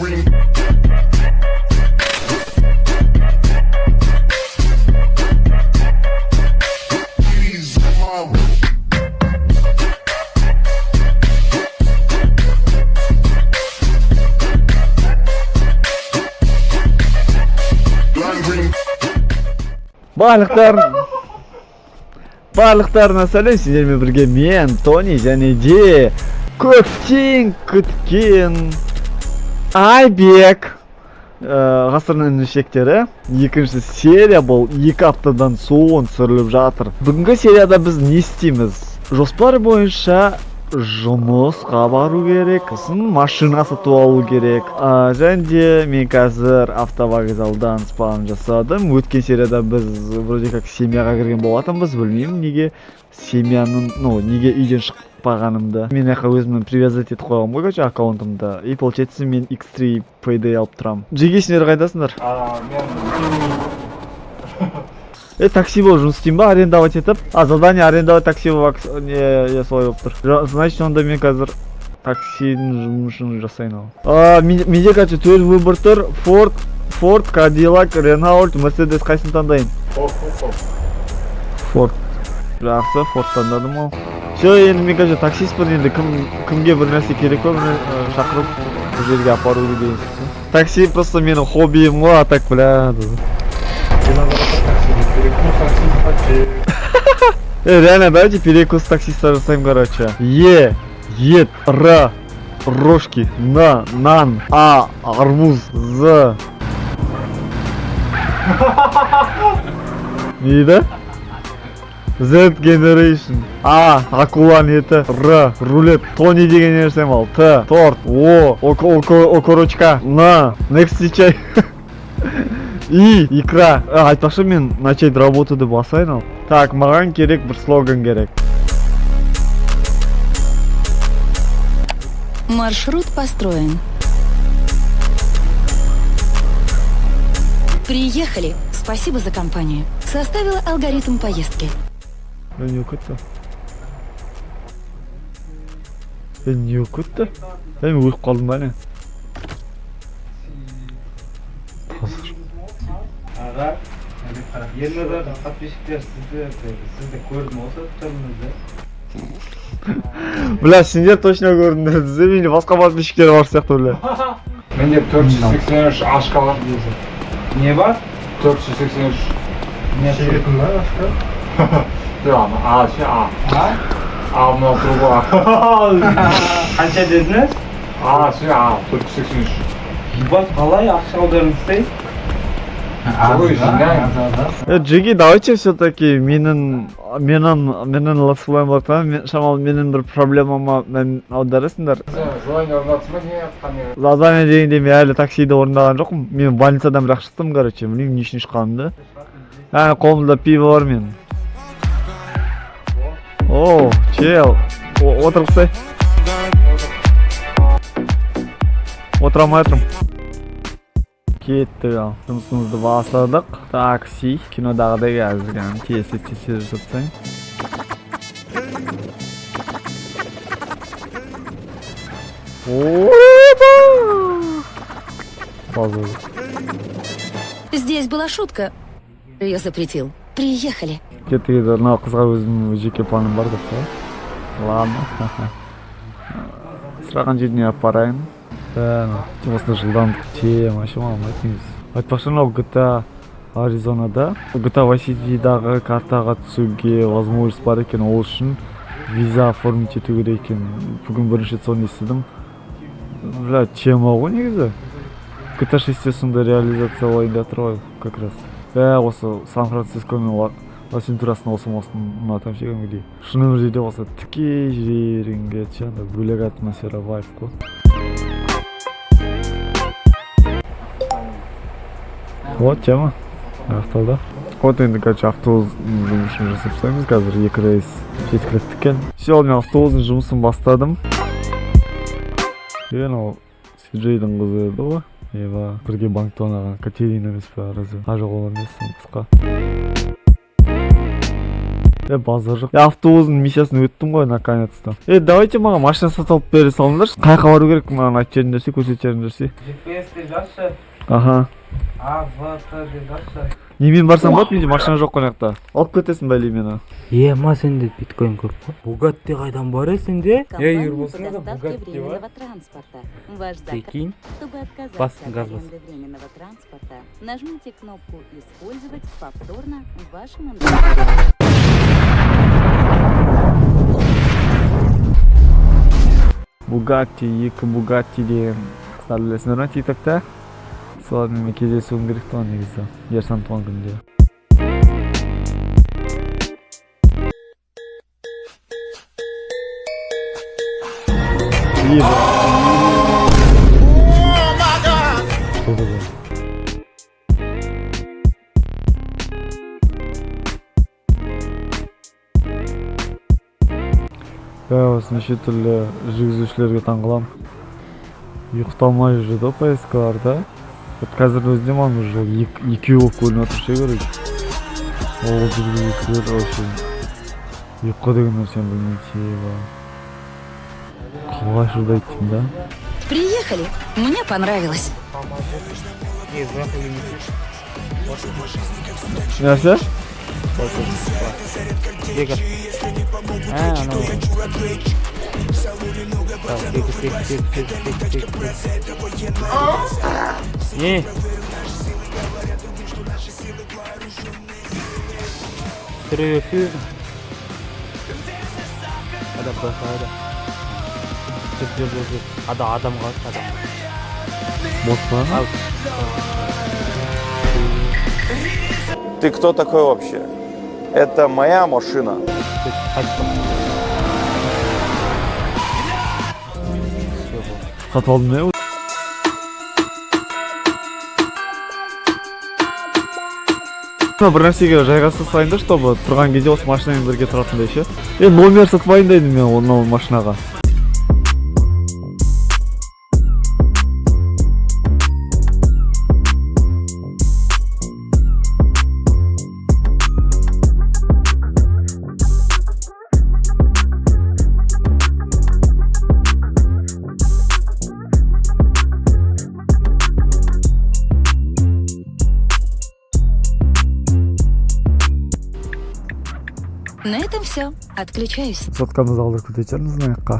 Green. He's my Lime green. Барлықтарына сәлем! Сендермен бірге мен, Тони, және де көптен күткен Айбек. Ғасырдың інішектері екінші серия, бұл 2 аптадан соң түсіріліп жатыр. Бүгінгі серияда біз не істейміз? Жоспар бойынша жұмысқа бару керек, сосын машина сатып алу керек. Және де мен қазір автовокзалдан спам жасадым. Өткен серияда біз вроде как семьяға кірген болатынбыз. Білмеймін, неге семьяның, ну, неге үйден шықпағанымды. Мен мына жаққа өзімнің привязать етіп қойғанмын ғой, короче, аккаунтымды, и получается, мен X3 Payday алып тұрамын. Жеге, сендер қайдасыңдар? Мен Такси болып жұмыс істеймін ба, арендовать етіп? А, задание арендовать такси болып, не, иә, солай болып тұр. Значит, онда мен қазір таксидің жұмысын жасайын. Ал менде, короче, төрт выбор тұр: Форд, Форд, Кадиллак, Ренаульт, Мерседес. Қайсысын таңдайын? Форд, Форд. Форд, жақсы, Форд таңдадым. Ал все, енді мен, короче, таксистпін. Енді кім кімге бір нәрсе керек па, бір шақырып, бір жерге апару деген сияқты. Такси просто менің хоббиім ғой, а так, бля. Перекус такси. Реально, давайте перекус таксиста жасаймын, короче. Е, ет, Р, рожки, Н, нан, А, арбуз, З. Не дейді? Z Generation. А, акуланың еті, Р, рулет, Тони деген нәрсем ал, Т, торт, О, окорочка, Н, Next чай. И, икра. Айтпақшы, мен начать работу деп басайын. Ал так, маған керек бір слоган керек. Маршрут построен. Приехали. Спасибо за компанию. Составила алгоритм поездки. Е, не болып кетті? Е, не болып кетті? Е, мен өліп қалдым ба, не? Қазір. Аға, Ерназардың подписчиктері сізді көрдім осы түріңізді. Бля, сендер точно көрдіңдер десе, менде басқа подписчиктер бар сияқты, бля. Менде 483 ашка бар. Не бар? 483. Не? Шегетін ба ашка? Жоқ, А ше, А. А? А, мынау труба. Қанша дедіңіз? А ше, А, 483. Ебать, қалай ақша аударып тастайды? Ой, жинаймын. Джиги, давайте все-таки менің летсплеем бар, мен, шамалы менің бір проблемама мән аударасыңдар. Задание орындадыңыз ба, не қандай? Задание дегенде, мен әлі таксиді орындаған жоқпын. Мен больницадан бірақ шықтым, короче, білмеймін не үшін шыққанымды. Ә, қолымда пиво бар менің. О, чел, отырғызсай. Отыра алмай отырмын. Кеттік. Ал жұмысымызды бастадық. Такси кинодағыдай қазір кәдімгі тез тез тез тез жасап тастайын. Ойбай! Базар. Здесь была шутка. Ее запретил. Приехали. Кеттік. Енді мына қызға өзімнің жеке планым бар деп та. Ладно, сұраған жеріне апарайын. Осындай жылдамдық тема вообще маған ұнайды негізі. Айтпақшы, мынау GTA Аризонада, GTA Vice City'дағы картаға түсуге возможность бар екен. Ол үшін виза оформить ету керек екен. Бүгін бірінші рет соны естідім. Бля, тема ғой негізі. GTA 6-те сондай реализация болайын деп жатыр ғой как раз. Бә, осы Сан Франциско мен Лас Вентурасын осы мосын ұнатамын ше кәдімгідей. Шын өмірде де осы тіке жүре бергім келеді ше, андай бөлек атмосфера, вайб қой. Вот тема аяқталды. Вот енді, короче, автобустың жұмысын жасап тастаймыз қазір. Екі рейс жеткілікті екен. Все, мен автобустың жұмысын бастадым. Е, анау Сиджейдің қызы еді ғой, еба, бірге банкте ойнаған Катерина емес па, разве? А, жоқ, ол емес, ол басқа. Базар жоқ. Автобустың миссиясын өттім ғой, наконец-то. Давайте маған машина сатып алып бере салыңдаршы. Қай жаққа бару керек, маған айтып жіберіңдерші, көрсетіп жіберіңдерші. GPS деп жазшы. Аха. А, В, Т деп жазшы. Немен барсам болады, менде машина жоқ қой мына жақта. Алып кетесің бәле мені. Е, ма сенде биткоин көп қой. Бугатти қайдан бар е сенде? Компанию по Ерболсын, это доставке Бугатти, временного транспорта. Ваш заказ. Прикинь. Чтобы отказаться Бас, от газ бас. аренды временного транспорта, нажмите кнопку «Использовать повторно» в вашем интерфейсе. Бугатти, екі Бугатти деген қыздар білесіңдер ма тиктокта? Солармен мен кездесуім керек тұғын негізі. Ерсан туған күнінде. Что такое? Осы неше түрлі жүргізушілерге таңғаламын. Ұйықтамай жүреді ғой поездкаларда. Вот қазірдің өзінде маған уже екеу болып көрініп отыр ше, короче. Ол жүргізушілер вообще ұйқы деген нәрсені білмейді, еба. Қалай шыдайды деймін да. Приехали! Мне понравилось. Нәрсе? Екі. А, анау. Так, екі, сегіз, сегіз, сегіз, сегіз, сегіз, сегіз. Не? Түсіре берсей өзің. Адам байқайды. Жүр, жүр, жүр, жүр. Адам қалады, адам. Бос па? Ал. Ты кто такой вообще? Это моя машина. Жүр, қайтып бар. Всё, болды. Сатып алдым не? Бір нәрсеге жайғаса салайын да, чтобы тұрған кезде осы машинамен бірге тұратындай ше. Номер сатып алайын дедім мен мынау машинаға. На этом все. Отключаюсь. Соткамызды алдырып кететін шығармыз мына жаққа.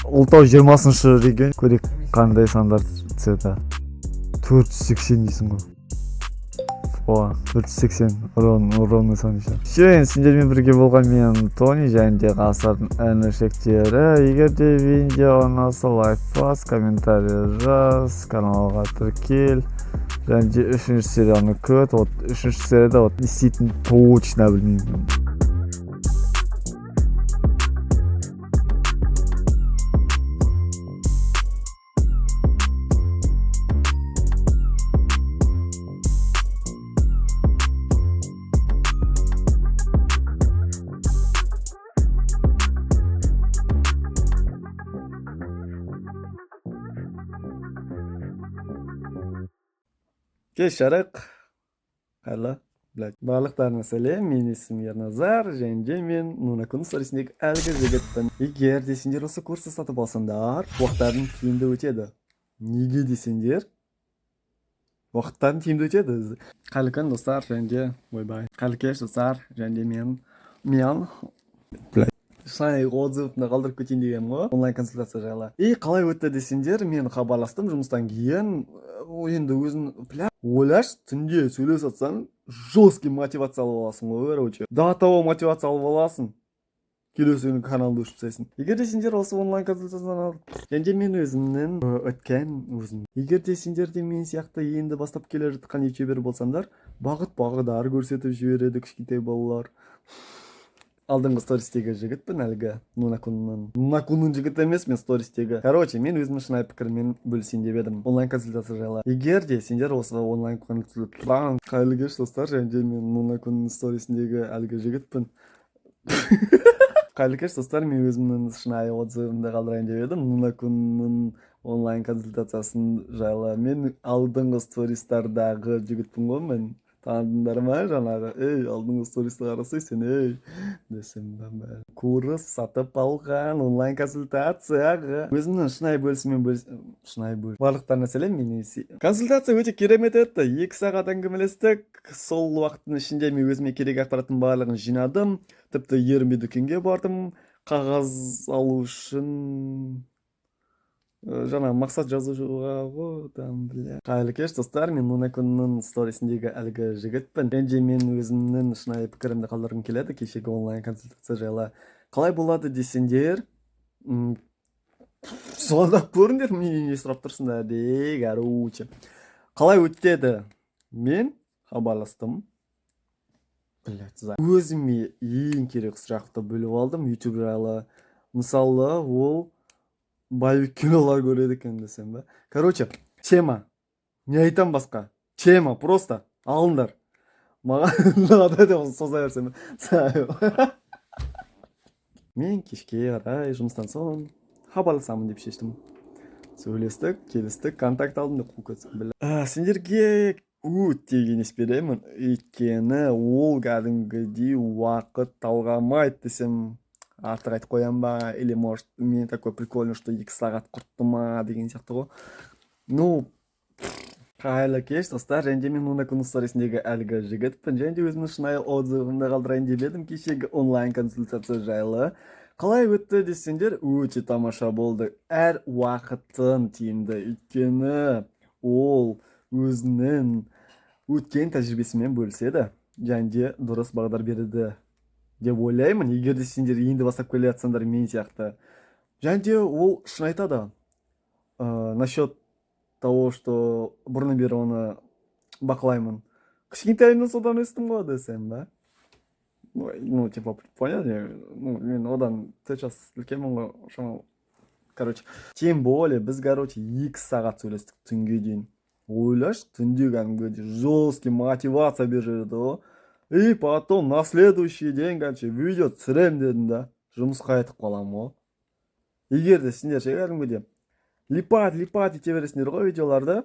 Ұлытау 20-шы регион. Көрейік қандай сандар түседі. 480 дейсің ғой. О, 480 ровный сан еще. Все, енді сендермен бірге болған мен Тони және де ғасырдың інішектері. Егер де видео ұнаса, лайк бас, комментарий жаз, каналға тіркел. Және де үшінші серияны күт. Вот үшінші серияда вот не істейтінін точно білмеймін. Кеш жарық. Қайырлы. Блядь. Барлықтарыңа сәлем, менің есімім Ерназар, және де мен Нунакун сторисіндегі әлгі жігітпін. Егер де сендер осы курсты сатып алсаңдар, уақыттарың тиімді өтеді. Неге десеңдер, уақыттарың тиімді өтеді. Қайырлы күн, достар, және де ойбай. Қайырлы кеш, достар, және де мен блядь. Шынайы отзывымды қалдырып кетейін дегенім ғой, онлайн консультация жайлы. И қалай өтті десеңдер, мен хабарластым жұмыстан кейін, енді өзің, бля, ойлашы, түнде сөйлесіп жатсаң, жесткий мотивация алып аласың ғой, короче. До того мотивация алып аласың. Келесі күні каналды өшіріп тастайсың. Егер де сендер осы онлайн консультацияны алып, және де мен өзімнің өткен өзім. Егер де сендер де мен сияқты енді бастап келе жатқан ютубер болсаңдар, бағыт бағдар көрсетіп жібереді кішкентай балалар. Алдыңғы стористегі жігітпін әлгі Нунакунның. Нунакунның жігіті емес мен стористегі. Короче, мен өзімнің шынайы пікіріммен бөлісейін деп едім онлайн консультация жайлы. Егер де сендер осы онлайн консультация. Қайырлы кеш, достар, және де мен Нунакунның сторисіндегі әлгі жігітпін. Қайырлы кеш, достар, мен өзімнің шынайы отзывымды қалдырайын деп едім Нунакунның онлайн консультациясын жайлы. Мен алдыңғы стористардағы жігітпін ғой мен. Таныдыңдар ма жаңағы? Ей, алдыңғы стористі қарасай сен, ей десем ба. Курс сатып алған онлайн консультацияға өзімнің шынайы бөлісіммен бөліс, шынайы бөліс. Барлықтарына сәлем. Мен консультация өте керемет өтті. 2 сағат әңгімелестік. Сол уақыттың ішінде мен өзіме керек ақпараттың барлығын жинадым. Тіпті ерінбей дүкенге бардым қағаз алу үшін. Жаңа мақсат жазуға ғой там, бля. Қайырлы кеш, достар! Мен Нунакунның сторисіндегі әлгі жігітпін және де мен өзімнің шынайы пікірімді қалдырғым келеді кешегі онлайн консультация жайлы. Қалай болады десеңдер, звондап көріңдер, менен не сұрап тұрсыңдар де. Короче, қалай өтеді? Мен хабарластым. Блять, өзіме ең керек сұрақты бөліп алдым YouTube жайлы. Мысалы, ол боевик кинолар көреді екен десем ба. Короче, тема не айтам басқа, тема просто алыңдар, маған надо деп соза берсем. Мен кешке қарай жұмыстан соң хабарласамын деп шештім. Сөйлестік, келістік, контакт алдым деп қуып кетсем, бля. Сендерге өте кеңес беремін, өйткені ол кәдімгідей уақыт талғамайды десем, артық айтып қоямын ба, или может, мен такой прикольный, что 2 сағат құртты ма деген сияқты ғой. Ну, қайырлы кеш, достар! Және де мен Нунакун сторисіндегі әлгі жігітпін және де өзімнің шынайы отзывымды қалдырайын деп едім кешегі онлайн консультация жайлы. Қалай өтті десеңдер, өте тамаша болды. Әр уақытын тиімді, өйткені ол өзінің өткен тәжірибесімен бөліседі және де дұрыс бағдар береді деп ойлаймын, егер де сендер енді бастап келе жатсаңдар мен сияқты. Және де ол шын айтады насчет того, что бұрыннан бері оны бақылаймын, кішкентайымнан содан өстім ғой десем да. Ну, типа, поняли? Ну, мен одан 4 жас үлкенмін ғой шамалы. Короче, тем более біз, короче, 2 сағат сөйлестік түнге дейін. Ойлашы, түнде кәдімгідей жесткий мотивация беріп жіберді ғой. И потом на следующий день, короче, видео түсіремін дедім да, жұмысқа кетіп қаламын ғой. Егер де сендер ше, кәдімгідей липать, липать ете бересіңдер ғой видеоларды,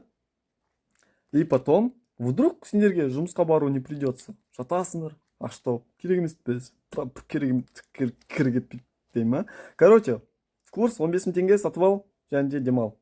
и потом вдруг сендерге жұмысқа бару не придется, жатасыңдар. А что, керек емес пе? Керек емес, керек етпейді дей ма. Короче, курс 15 000 теңге, сатып ал және де демал.